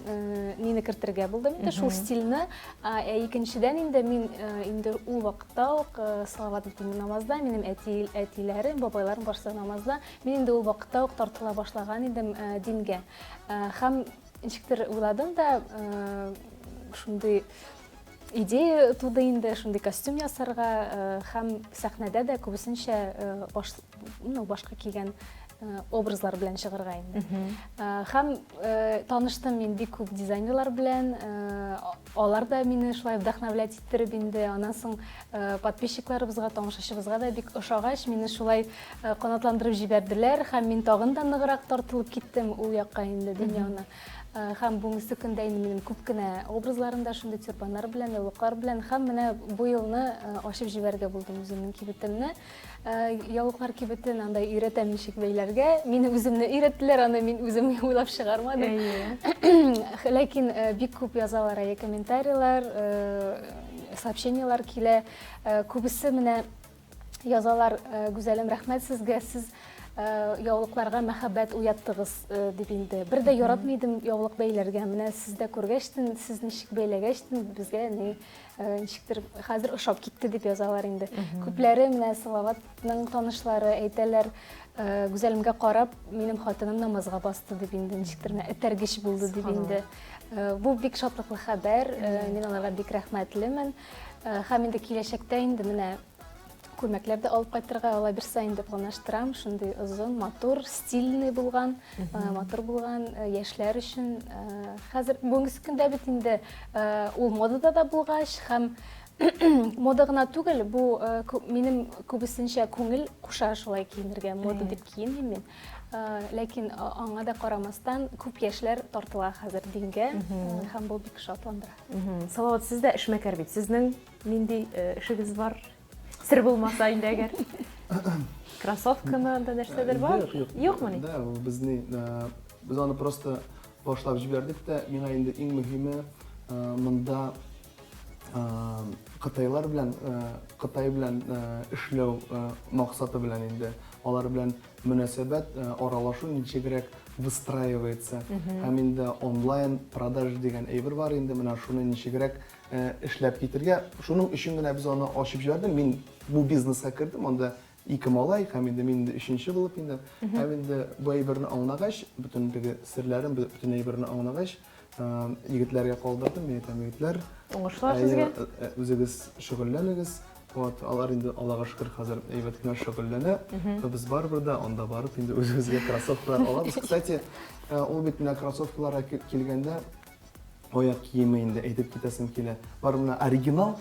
нине кертергә булдым инде, шул стильне. Ә икенчедән инде мин инде ул вакытта ук Салават бит инде намазда, минем әти, әтиләрем, бабайларым барысы намазда. Мин инде ул вакытта ук тартыла башлаган идем дингә. Һәм ничектер уйладым да, шундый Идея туды инде шундый костюм ясарга э, һәм сәхнәдә дә күбесенчә э, баш, ну, башка кигән э, образлар белән чыгарга инде. Һәм таныштым мин бик күп дизайнерлар белән, алар да мине шулай вдохновлять иттереп инде. Аннан соң подписчикларыбызга, тамашачыбызга да бик ошагач, мине шулай канатландырып җибәрделәр һәм мин тагын да ныграк тартылып киттем ул якка инде дөньяны. Һәм бүгенге көндә инде минем күп кенә образларым да шундый тюрбаннар белән, яулыклар белән. Һәм менә бу елны ачып җибәрергә булдым үземнең кибетемне. Яулыклар кибетен анда өйрәтәм ничек бәйләргә. Мине үземне өйрәттеләр, аны мин үзем уйлап чыгармадым. Ләкин бик күп язалар әйе комментарийлар, сообщениелар килә. Күбесе менә Язалар, э, Гүзәлем, рәхмәт сезгә, сез э, яулыкларга мәхәббәт уяттыгыз, э, дип инде. Бер дә яратмый идем яулык бәйләргә. Менә сездә күргәчтен, сез ничек бәйләгәчтен, безгә ни ничектер хәзер ошап китте дип язалар инде. Күпләре менә Салаватның танышлары әйтәләр, Гүзәлемгә карап, минем хатыным намазга басты дип инде, ничектер менә этәргеч булды дип инде. Бу бик шатлыклы хәбәр, мин аларга бик рәхмәтлемен. Һәм инде киләчәктә инде менә күлмәкләр дә алып кайтырга ала бирсә инде планлаштырам. Шундый озын, матур, стильный булган, матур булган яшьләр өчен. Хәзер бүгенге көндә бит инде ул модада да булгач һәм мода гына түгел, бу минем күбесенчә күңел куша шулай киенергә, мода дип киенмим мин. Ләкин аңа да карамастан күп яшьләр тартыла хәзер дингә һәм бу бик шатландыра. Салават, сез дә эшмәкәр бит. Сезнең нинди эшегез бар? Сер булмаса инде әгәр. Кроссовкамы анда нәрсәдер бар? Юк, юк. Юкмыни? Да, безне без аны просто башлап җибәрдек тә, миңа инде иң мөһиме монда кытайлар белән Кытай белән эшләү максаты белән инде алар белән мөнәсәбәт, аралашу ничегрәк выстраивается. Һәм инде онлайн продаж дигән әйбер бар инде, менә шуны ничегрәк эшләп китергә. Шуның өчен генә без аны ачып җибәрдем. Мин бу бизнеска кердем, анда ике малай һәм инде мин инде өченче булып инде. Һәм инде бу әйберне аңлагач, бөтен теге серләрен, бөтен әйберне аңлагач, егетләргә калдырдым. Мин әйтәм, егетләр, уңышлар сезгә. Үзегез шөгыльләнегез. Вот, алар инде Аллага шөкер хәзер әйбәт кенә шөгыльләнә. Без барыбер дә анда барып инде үзебезгә кроссовкалар алабыз. Кстати, ул бит менә кроссовкаларга килгәндә аяк киеме инде әйтеп китәсем килә. Бар менә оригинал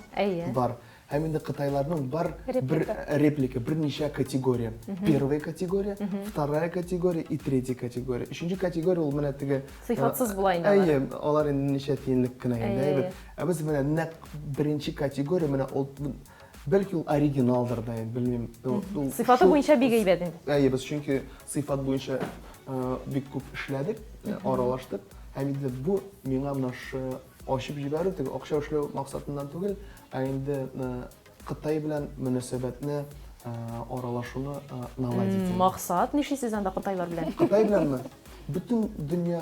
бар. Һәм инде кытайларның бар бер реплика, берничә категория. Первая категория, вторая категория и третья категория. Өченче категория ул менә теге сыйфатсыз була инде алар. Әйе, алар инде ничә тиенлек кенә инде, әйбәт. Ә без менә нәкъ беренче категория менә ул бәлки ул оригиналдыр да инде, белмим. Сыйфаты буенча бик әйбәт инде. Әйе, без чөнки сыйфат буенча бик күп эшләдек, аралаштык. Һәм инде бу миңа менә шушы ачып җибәрү теге акча эшләү максатыннан түгел, ә инде Кытай белән мөнәсәбәтне аралашуны наладить. Максат нишлисез анда кытайлар белән? Кытай беләнме? Бөтен дөнья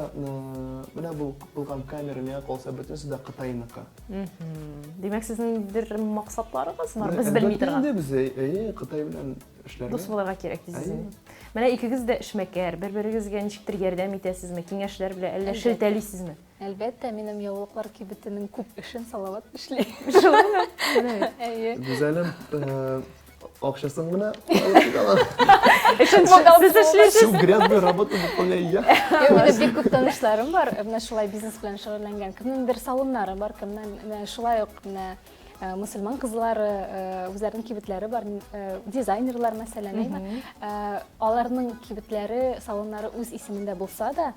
менә бу булган камера миңа калса бөтенесе дә Кытайныкы. Димәк, сезнең бер максатларыгыз бар, без белми торган. Инде без әйе, Кытай белән эшләргә. Дус булырга кирәк дисез инде. Менә икегез дә эшмәкәр, бер-берегезгә ничектер ярдәм итәсезме, киңәшләр белән, әллә шелтәлисезме? Әлбәттә, минем яулыклар кибетенең күп эшен Салават эшли. Шулаймы? Әйе. Гүзәлем, э, акчасын гына алып китә ала. Эшен сез эшлисез. Всю грязную работу выполняю я. Юк, минем бик күп танышларым бар, менә шулай бизнес белән шөгыльләнгән. Кемнеңдер салоннары бар, кемнең менә шулай ук менә э, мөселман кызлары, э, үзләренең кибетләре бар, дизайнерлар мәсәлән, әйме? Аларның кибетләре, салоннары үз исемендә булса да,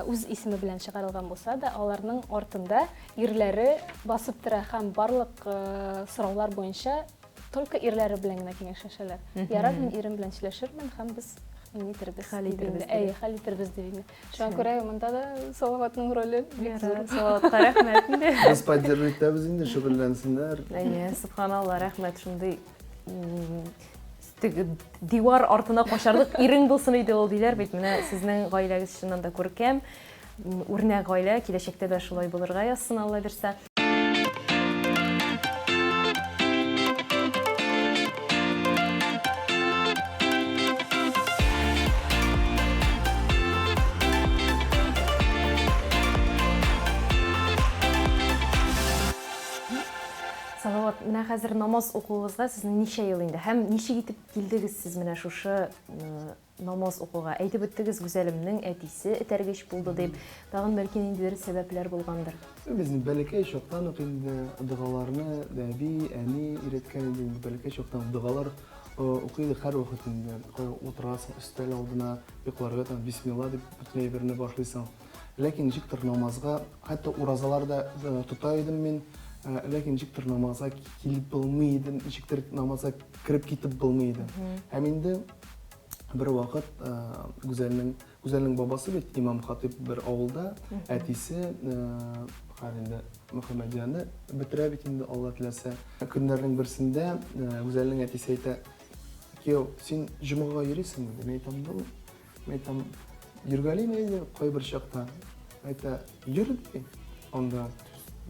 Үз исеме белән чыгарылган булса да, аларның артында ирләре басып тора һәм барлык сораулар буенча только ирләре белән генә киңәшләшәләр. Ярар, мин ирем белән сөйләшермен һәм без нитербез. Хәл итербез. Әйе, хәл итербез дип инде. Шуңа күрә монда да Салаватның роле бик зур. Салаватка рәхмәт инде. Без поддерживать итәбез инде, шөгыльләнсеннәр. Әйе, субханалла, рәхмәт шундый Теге дивар артына качарлык ирең булсын иде ул диләр бит. Менә сезнең гаиләгез чыннан да күркәм, үрнәк гаилә, киләчәктә дә шулай булырга язсын, Алла бирсә. Салават, менә хәзер намаз укуыгызга сезнең ничә ел инде? Һәм ничек итеп килдегез сез менә шушы намаз укуга? Әйтеп үттегез, Гүзәлемнең әтисе этәргеч булды дип. Тагын бәлки ниндидер сәбәпләр булгандыр. Без бәләкәй чактан ук инде догаларны әби, әни өйрәткән иде инде. Бәләкәй чактан ук догалар укый идек һәрвакыт инде. Кая утырасың өстәл алдына, йокларга ятасың, бисмилла дип бөтен әйберне башлыйсың. Ләкин ничектер намазга, хәтта уразалар да тота идем мин, ләкин ничектер намазга килеп булмый иде, ничектер намазга кереп китеп булмый иде. Һәм инде бер вакыт Гүзәлнең Гүзәлнең бабасы бит имам хатип бер авылда, әтисе хәзер инде Мөхәммәдияне бетерә бит инде, Алла теләсә. Көннәрнең берсендә Гүзәлнең әтисе әйтә, Кияү, син җомгага йөрисеңме? Мин әйтәм, ну, Мин әйтәм, йөргәлим инде кайбер чакта. Әйтә, йөр ди. Анда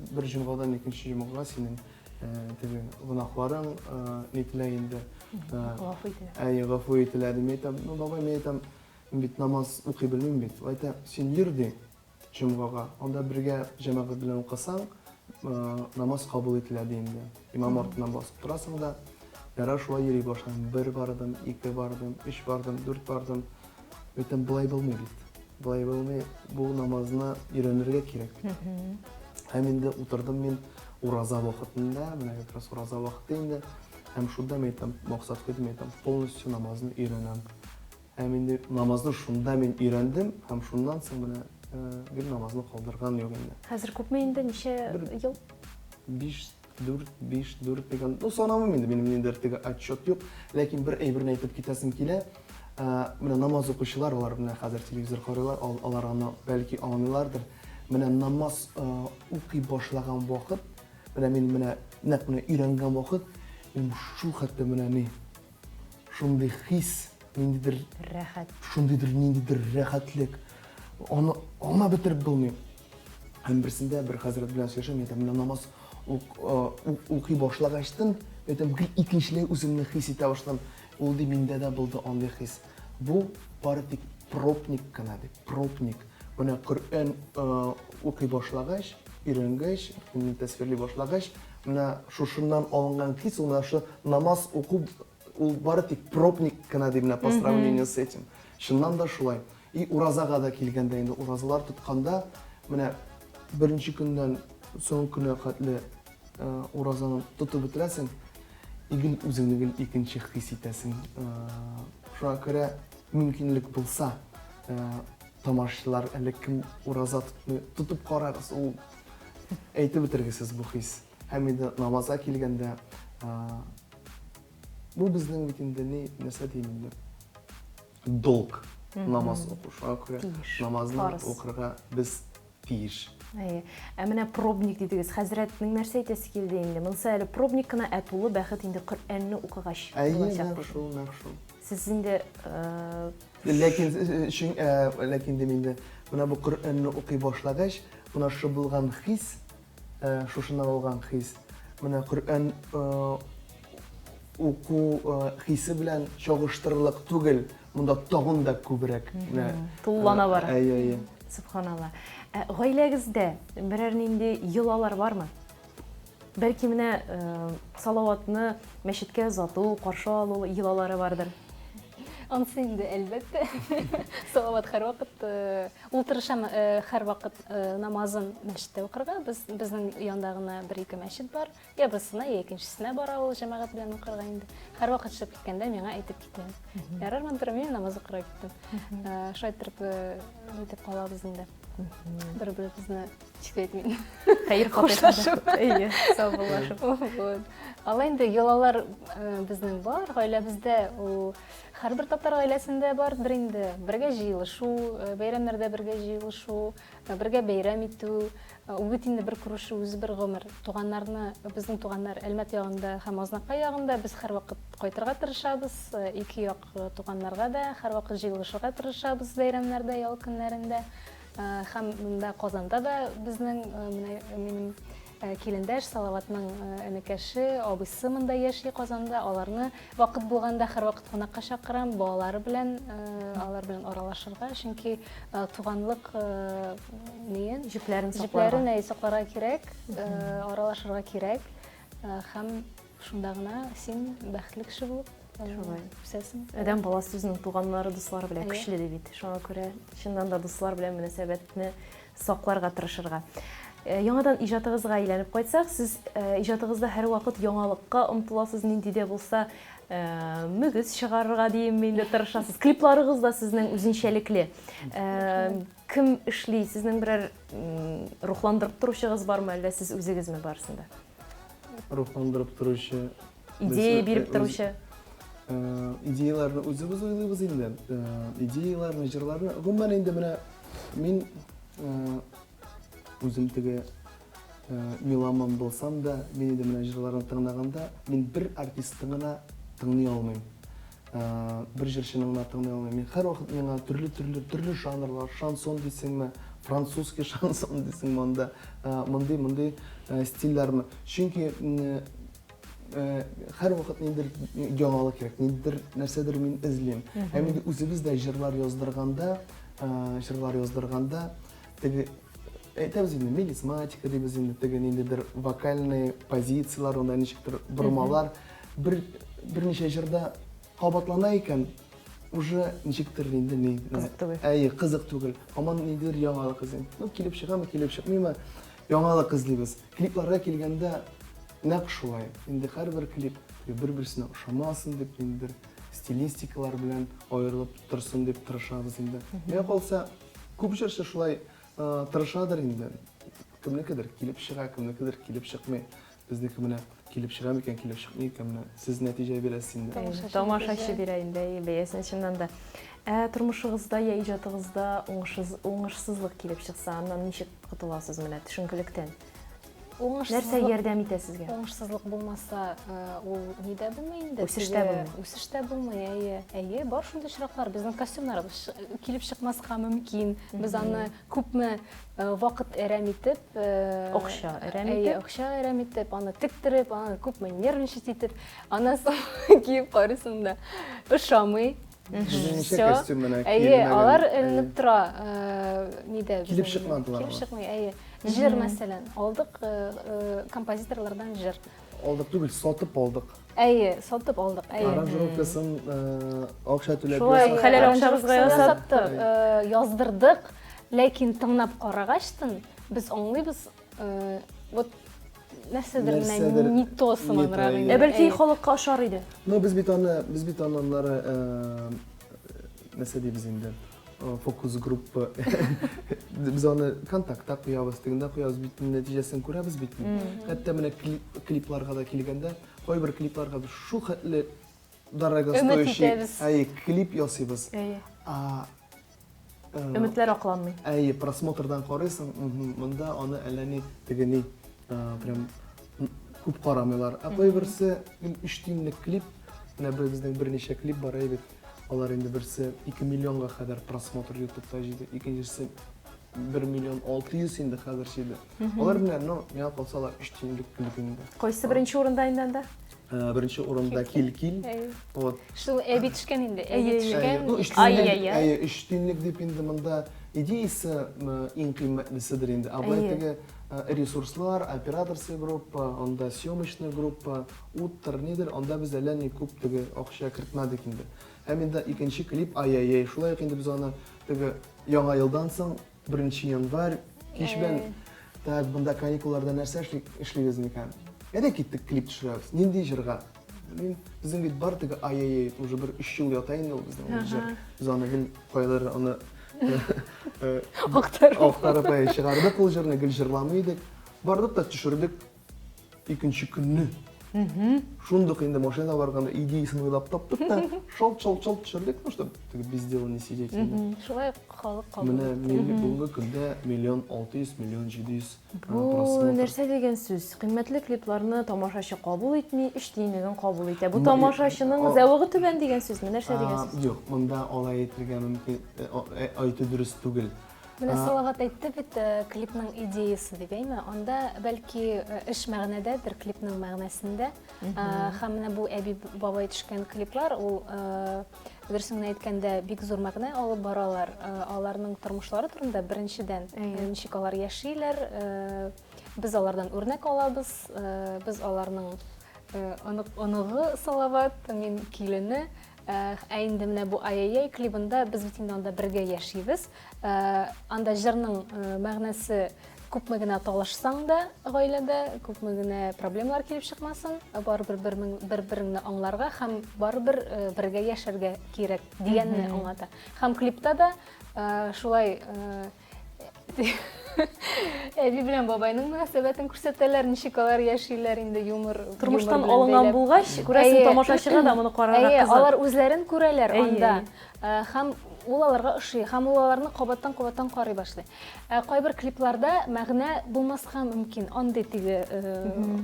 бер җомгадан икенче җомгага синең э, теге гөнаһларың э, нителә инде. Э, гафу ителә. Әйе, гафу ителә ди. Мин әйтәм, ну бабай, мин әйтәм, мин бит намаз укый белмим бит. Ул әйтә, син йөр ди. Җомгага. Анда бергә җәмәгать белән укысаң, намаз кабул ителә ди инде. Имам артыннан басып торасың да, ярар шулай йөри башладым. Бер бардым, ике бардым, өч бардым, дүрт бардым. Әйтәм, болай булмый бит. Болай булмый, бу намазны өйрәнергә кирәк бит. Һәм инде утырдым мин ураза вакытында, менә как раз ураза вакыты инде. Һәм шунда мин әйтәм, максат куйдым, әйтәм, полностью намазны өйрәнәм. Һәм инде намазны шунда мин өйрәндем һәм шуннан соң менә гел намазны калдырган юк инде. Хәзер күпме инде, ничә ел? 5, 4, 5, 4 дигән. Ну, санамыйм инде, минем ниндидер теге отчет юк. Ләкин бер әйберне әйтеп китәсем килә. Менә намаз укучылар, алар менә хәзер телевизор карыйлар, алар аны бәлки аңлыйлардыр. Менә намаз укый башлаган вакыт, менә мин менә нәкъ менә өйрәнгән вакыт, мин шул хәтле менә ни, Шундый хис, ниндидер рәхәт. Шундыйдыр ниндидер рәхәтлек. Аны аңлап бетереп булмый. Һәм берсендә бер хәзрәт белән сөйләшәм, әйтәм, менә намаз укый башлагачтын, әйтәм, гел икенчеләй үземне хис итә башладым. Ул ди, миндә дә булды андый хис. Бу бары тик пробник кына ди, пробник. Менә Коръән укый башлагач, өйрәнгәч, тәсвирли башлагач, менә шушыннан алынган хис, ул менә шушы намаз уку, ул бары тик пробник кына ди, менә по сравнению с этим. Чыннан да шулай. И уразага да килгәндә инде уразалар тотканда, менә беренче көннән соңгы көнә хәтле уразаны тотып бетерәсең. И гел үзеңне гел икенче хис итәсең. Шуңа күрә мөмкинлек булса, тамашачылар әле кем ураза тотмый, тотып карагыз, ул әйтеп бетергесез бу хис. Һәм инде намазга килгәндә, бу безнең бит инде ни, нәрсә дим инде, долг намаз уку. Шуңа күрә намазны укырга без тиеш. Әйе. Ә менә пробник дидегез. Хәзрәтнең нәрсә әйтәсе килде инде? Монысы әле пробник кына, ә тулы бәхет инде Коръәнне укыгач булачак. Әйе, нәкъ шул, нәкъ шул. Сез инде Ләкин өчен, ләкин дим инде, менә бу Коръәнне укый башлагач, менә шушы булган хис, шушыннан алган хис, менә Коръән уку хисе белән чагыштырырлык түгел. Монда тагын да күбрәк. Менә тулылана бара. Әйе, әйе. Субханалла. Ә гаиләгездә берәр нинди йолалар бармы? Бәлки менә Салаватны мәчеткә озату, каршы алу йолалары бардыр. Ансы инде, әлбәттә. Салават һәрвакыт ул тырыша һәрвакыт намазын мәчеттә укырга. Без безнең янда гына бер-ике мәчет бар. Я берсенә, я икенчесенә бара ул җәмәгать белән укырга инде. Һәрвакыт чыгып киткәндә миңа әйтеп китә. Ярар, мин торам, мин намаз укырга киттем. Шулай иттереп нитеп калабыз инде. Бер-беребезне ничек әйтмим. Хәер хушлашып. Әйе, саубуллашып. Вот. Алай инде йолалар безнең бар, гаиләбездә ул һәрбер татар гаиләсендә бардыр инде. Бергә җыелышу, бәйрәмнәрдә бергә җыелышу, бергә бәйрәм итү, Ул бит инде бер күрешү, үзе бер гомер. Туганнарны, безнең туганнар Әлмәт ягында һәм Азнакай ягында, без һәрвакыт кайтырга тырышабыз. Ике як туганнарга да һәрвакыт җыелышырга тырышабыз бәйрәмнәрдә, ял көннәрендә. Һәм монда Казанда да безнең, менә минем килендәш Салаватның энекәше, абыйсы монда яши Казанда. Аларны вакыт булганда һәрвакыт кунакка чакырам, балалары белән, алар белән аралашырга, чөнки туганлык Ниен? Җепләрен сакларга. Җепләрен әй сакларга кирәк, аралашырга кирәк. Һәм шунда гына син бәхетле кеше булып Шулай. үсәсең. Адәм баласы үзенең туганнары, дуслары белән көчле ди бит. Шуңа күрә чыннан да дуслар белән мөнәсәбәтне сакларга тырышырга. Яңадан иҗатыгызга әйләнеп кайтсак, сез иҗатыгызда һәрвакыт яңалыкка омтыласыз, нинди дә булса мөгез чыгарырга диемме инде тырышасыз. Клипларыгыз да сезнең үзенчәлекле. Кем эшли? Сезнең берәр рухландырып торучыгыз бармы, әллә сез үзегезме барысын да? Рухландырып торучы. Идея биреп торучы. Идеяләрне үзебез уйлыйбыз инде. Идеяләрне, җырларны. Гомумән инде менә мин үзем теге меломан булсам да, мин инде менә җырларны тыңлаганда, мин бер артистны гына тыңлый алмыйм. Бер җырчының гына тыңлый алмыйм. Мин һәрвакыт миңа төрле-төрле, төрле жанрлар, шансон дисеңме, французский шансон дисеңме, анда мондый-мондый стильләрме. Чөнки һәрвакыт ниндидер яңалык кирәк, ниндидер нәрсәдер мин эзлим. Һәм инде үзебез дә җырлар яздырганда, җырлар яздырганда теге әйтәбез инде мелизматика дибез инде теге ниндидер вокальный позицияләр, анда ничектер бормалар. Бер берничә җырда кабатлана икән, уже ничектер инде ни. Кызык түгел. Әйе, кызык түгел. Һаман ниндидер яңалык эзлим. Ну, килеп чыгамы, килеп чыкмыймы, яңалык эзлибез. Клипларга килгәндә нәкъ шулай. Инде һәрбер клип бер-берсенә ошамасын дип, ниндидер стилистикалар белән аерылып торсын дип тырышабыз инде. Миңа калса, күп җырчы шулай тырышадыр инде. Кемнекедер килеп чыга, кемнекедер килеп чыкмый. Безнеке менә килеп чыга микән, килеп чыкмый икән, менә сез нәтиҗә бирәсез инде. Тамашачы бирә инде, әйе, бәясен чыннан да. Ә тормышыгызда я иҗатыгызда уңышсыз, уңышсызлык килеп чыкса, аннан ничек котыласыз менә төшенкелектән? Нәрсә ярдәм итә сезгә? Уңышсызлык булмаса, ул ни дә булмый инде. Үсеш тә булмый. Үсеш тә булмый, әйе. Әйе, бар шундый очраклар. Безнең костюмнарыбыз килеп чыкмаска мөмкин. Без аны күпме вакыт әрәм итеп, акча әрәм итеп, әйе, акча әрәм итеп, аны тектереп, аны күпме нервничать итеп, аннан соң киеп карыйсың да, ошамый. Ничә костюм менә Әйе, алар эленеп тора, нидә. Килеп чыкмадылар. Килеп чыкмый, әйе. Җыр, мәсәлән, алдык композиторлардан җыр. Алдык түгел, сатып алдык. Әйе, сатып алдык, әйе. Аранжировкасын акча түләп Шулай, хәләл акчабызга ясаттык. Яздырдык, ләкин тыңлап карагачтын без аңлыйбыз, вот Нәрсәдер менә не то сыманрак инде. Ә бәлки халыкка ошар иде. Ну, без бит аны, без бит аны аннары нәрсә дибез инде? Фокус группа. Без аны контактта куябыз, тегендә куябыз, бит нәтиҗәсен күрәбез бит. Хәтта менә клипларга да килгәндә, кайбер клипларга без шул хәтле дорогостоящий, әйе, клип ясыйбыз. Әйе. Өметләр акланмый. Әйе, просмотрдан карыйсың, монда аны әллә ни теге ни, прям күп карамыйлар. Ә кайберсе 3 тиенлек клип, менә безнең берничә клип бар әйе бит. Алар инде берсе 2 миллионга кадәр просмотр ютубта җыйды, икенчесе 1 миллион 600 инде хәзер җыйды. Алар менә, ну, миңа калса, алар 3 тиенлек клип инде. Кайсы беренче урында инде анда? Беренче урында Кил-кил. Вот. Шул әби төшкән инде, әби төшкән. Ну, өч тиенлек, әйе, өч тиенлек дип инде монда идеясы иң кыйммәтлеседер инде. Ә болай теге ресурслар, операторская группа, анда съемочная группа, уттыр, нидер, анда без әллә ни күп теге акча кертмәдек инде. Һәм инде икенче клип Ай-яй-яй. Шулай ук инде без аны теге Яңа елдан соң, беренче январь, кич белән, так, монда каникулларда нәрсә эшлибез микән? Әйдә киттек, клип төшерәбез. Нинди җырга? Белмим, безнең бит бар теге ай-яй-яй, уже бер өч ел ята инде ул безнең ул җыр. Без аны гел кайлар аны актарып актарып чыгардык ул җырны, гел җырламый идек. Бардык та төшердек. Икенче көнне. Шундук инде машинада барганда идеясын уйлап таптык та, шалт-шалт-шалт төшердек, ну, чтобы теге без дела не сидеть. Шулай халык кабул Менә бүгенге көндә миллион 600, миллион 700 Бу нәрсә дигән сүз? Кыйммәтле клипларны тамашачы кабул итми, өч тиенлеген кабул итә. Бу тамашачының зәвыгы түбән дигән сүзме? Нәрсә дигән сүз? Юк, монда алай әйтергә мөмкин, әйтү дөрес түгел. Менә Салават әйтте бит, клипның идеясы дип, әйме? Анда бәлки эш мәгънәдәдер, клипның мәгънәсендә. Һәм менә бу әби бабай төшкән клиплар, ул дөресен генә әйткәндә, бик зур мәгънә алып баралар. Аларның тормышлары турында беренчедән, ничек алар яшиләр, без алардан үрнәк алабыз, без аларның оныгы Салават, мин килене. Ә инде менә бу Ай-яй-яй клибында без бит инде анда бергә яшибез. Анда җырның мәгънәсе күпме генә талашсаң да гаиләдә, күпме генә проблемалар килеп чыкмасын, барыбер бер-береңне аңларга һәм барыбер бергә яшәргә кирәк дигәнне аңлата. Һәм клипта да шулай Әби белән бабайның мөнәсәбәтен күрсәтәләр, ничек алар яшиләр инде юмор. Тормыштан алынган булгач, күрәсең, тамашачыга да моны карарга кызык. Алар үзләрен күрәләр анда. Һәм ул аларга ошый, һәм ул аларны кабаттан-кабаттан карый башлый. Ә кайбер клипларда мәгънә булмаска мөмкин, андый теге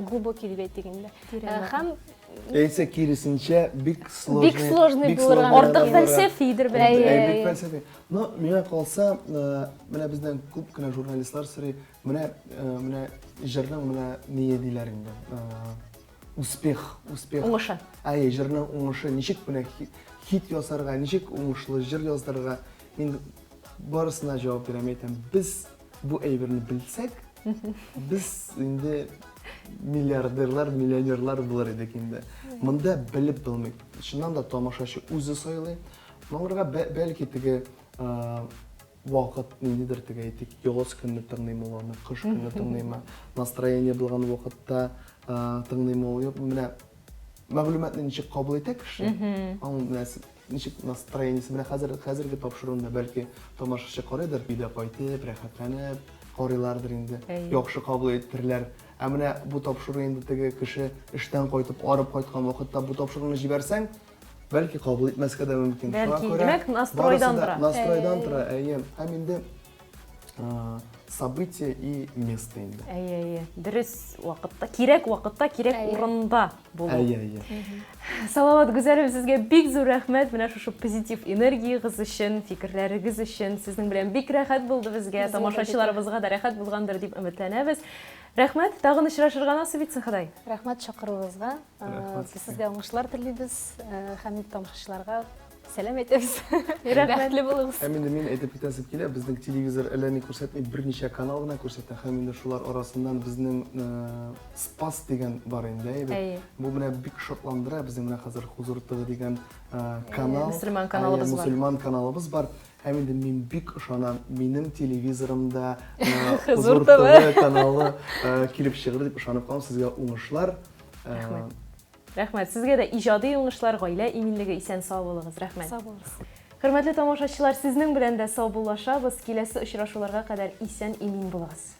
глубокий дип әйтик инде. Һәм Яисә киресенчә, бик сложный. Бик сложный булырга Артык фәлсәфидер бәлки. Бик фәлсәфи. Но миңа калса, менә бездән күп кенә журналистлар сорый, менә менә җырның менә ние диләр инде. Успех, успех. Уңышы. Әйе, җырның уңышы, ничек менә хит ясарга, ничек уңышлы җыр яздырырга. Мин барысына җавап бирәм, әйтәм, без бу әйберне белсәк, без инде миллиардерлар, миллионерлар булыр идек инде. Монда белеп булмый. Чыннан да тамашачы үзе сайлый. Моңарга бәлки теге вакыт ниндидер теге әйтик, яз көнне тыңлыйм ул аны, кыш көнне тыңлыймы, настроение булган вакытта тыңлыйм ул. Юк, менә мәгълүматны ничек кабул итә кеше, аның менә ничек настроениесе, менә хәзер хәзерге тапшыруны бәлки тамашачы карыйдыр, өйдә кайтып, рәхәтләнеп карыйлардыр инде, яхшы кабул иттерләр. Ә менә бу тапшыру инде теге кеше эштән кайтып, арып кайткан вакытта бу тапшыруны җибәрсәң, Бәлки кабул итмәскә дә мөмкин. Бәлки, димәк, настройдан тора. Настройдан тора, әйе. Һәм инде событие и место инде. Әйе, әйе. Дөрес вакытта, кирәк вакытта, кирәк урында булу. Әйе, әйе. Салават Гүзәлем, сезгә бик зур рәхмәт. Менә шушы позитив энергиягез өчен, фикерләрегез өчен. Сезнең белән бик рәхәт булды безгә, тамашачыларыбызга да рәхәт булгандыр дип өметләнәбез. Рәхмәт, тагын очрашырга насыйп итсен Ходай. Рәхмәт чакыруыгызга. Рәхмәт. Сезгә уңышлар телибез һәм тамашачыларга Сәлам әйтәбез. Рәхмәтле булыгыз. Һәм инде мин әйтеп китәсем килә, безнең телевизор әллә ни күрсәтми, берничә канал гына күрсәтә. Һәм инде шулар арасыннан безнең Спас дигән бар инде, әйе. Бу менә бик шатландыра. Безнең менә хәзер Хузур ТВ дигән канал. Мөселман каналыбыз бар. Мөселман каналыбыз бар. Һәм инде мин бик ышанам, минем телевизорымда Хузур ТВ каналы килеп чыгыр дип ышанып калам. Сезгә уңышлар. Рәхмәт. Рәхмәт. Сезгә дә иҗади уңышлар, гаилә иминлеге, исән-сау булыгыз. Рәхмәт. Сау булыгыз. Хөрмәтле тамашачылар, сезнең белән дә саубуллашабыз. Киләсе очрашуларга кадәр исән-имин булыгыз.